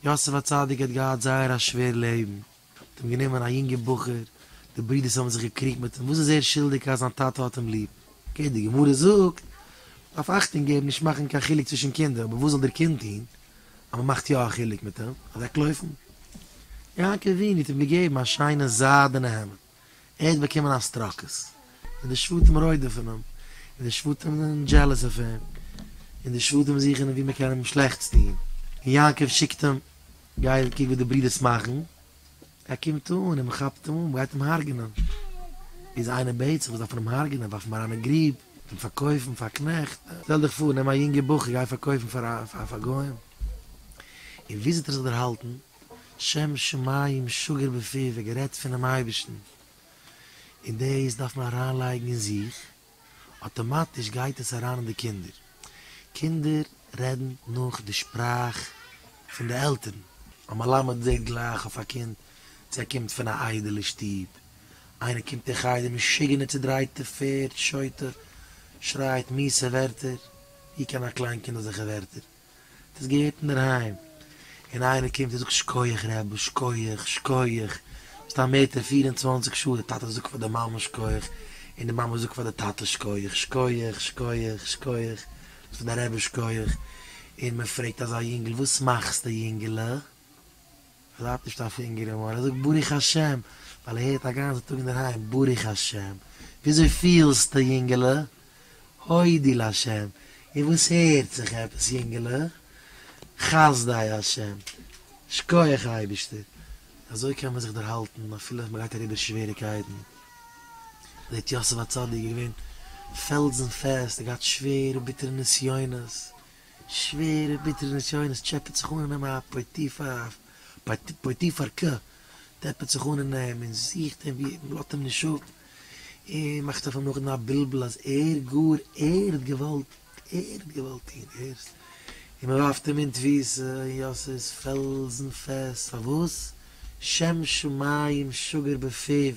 יוסף הצדיק האט געהאט זייער א שווער לעבן, מ'האט אים גענומען א יונגע בחור, די ברידערס האבן זיך געקריגט מיט אים, וואס איז ער שולדיג אז זיין טאטע האט אים ליב? okay, די גמרא זאגט, מ'דארף אכטונג געבן נישט מאכן קיין חילוק צווישן קינדער, אבער וואס זאל דער קינד טון אז מ'מאכט יא א חילוק מיט אים? אוועקלויפן? יעקב אבינו האט אים געגעבן א שיינע זיידענע העמד, ער האט באקומען א סטראקעס, און די שבטים רודפ'ן אים, און די שבטים זענען jealous אויף אים, און די שבטים זוכן אים ווי מ'קען אים שלעכטס טון, און יעקב שיקט אים, גיי קוק וואס די ברידערס מאכן, ער קומט אן און מ'כאפט אים אן, מ'גייט אים הרג'נען, איז איינער בעט זיך, וואס דארף מען אים הרג'נען, ווארף אים אריין אין גריב, אים פארקויפן פאר קנעכט, שטעל דיך פאר, נעם א יונגע בחור גיי פארקויפן פאר גוים, און וויאזוי האט ער זיך דערהאלטן? שם שמים שגור בפיו, ער גערעדט פונעם אייבערשטן, און דאס דארף מען אריינלייגן אין זיך, אטאמאטיש גייט עס אריין אין די קינדער, קינדער רעדן נאך די שפראך פון די עלטערן. א מלמד זעט גלייך אויף א קינד צו ער קומט פון א איידעלע שטוב, איינער קומט אין חדר משוגענע צודרייטע פערד שוטה שרייט מיסע ווערטער, ווי קען א קליין קינד אזעלכע ווערטער? האט עס געהערט אינדערהיים, און איינער קומט און זאגט שקויעך רבי, שקויעך, שקויעך, סתם הערט ער 24 שעה, די טאטע זאגט פאר די מאמע שקויעך, און די מאמע זאגט פאר די טאטע שקויעך, שקויעך, שקויעך, שקויעך, פאר די רבי שקויעך, און מען פרעגט אזא יונגל וואס מאכסטו יונגעלע? בלייבט נישט א פינגער אין מויל, ער זאגט ברוך השם, ווייל ער הערט א גאנצן טאג אינדערהיים ברוך השם, וויאזוי פילסטו יונגעלע? הודי להשם, און וואס הערט זיך עפעס יונגעלע? חסדי השם, שכוח אייבערשטער, אזוי קען מען זיך דערהאלטן אפילו אז מען גייט אריבער שוועריקייטן, זעט יוסף הצדיק איז געווען פעלזן פעסט, ער האט געהאט שווערע ביטערע נסיונות, שווערע ביטערע נסיונות, טשעפעט זיך אן אין אים א פוטיפר, פוטיפר'קע, טשעפעט זיך אן אין אים און זוכט אים ווי מ'לאזט אים נישט אפ, און מאכט אויף אים נאכדעם א בלבול אז ער גאר ער האט געוואלט, ער האט געוואלט טון, הערסט? און מ'ווארפט אים אין תפיסה, און יוסף איז פעלזן פעסט, פארוואס? שם שמים שגור בפיו.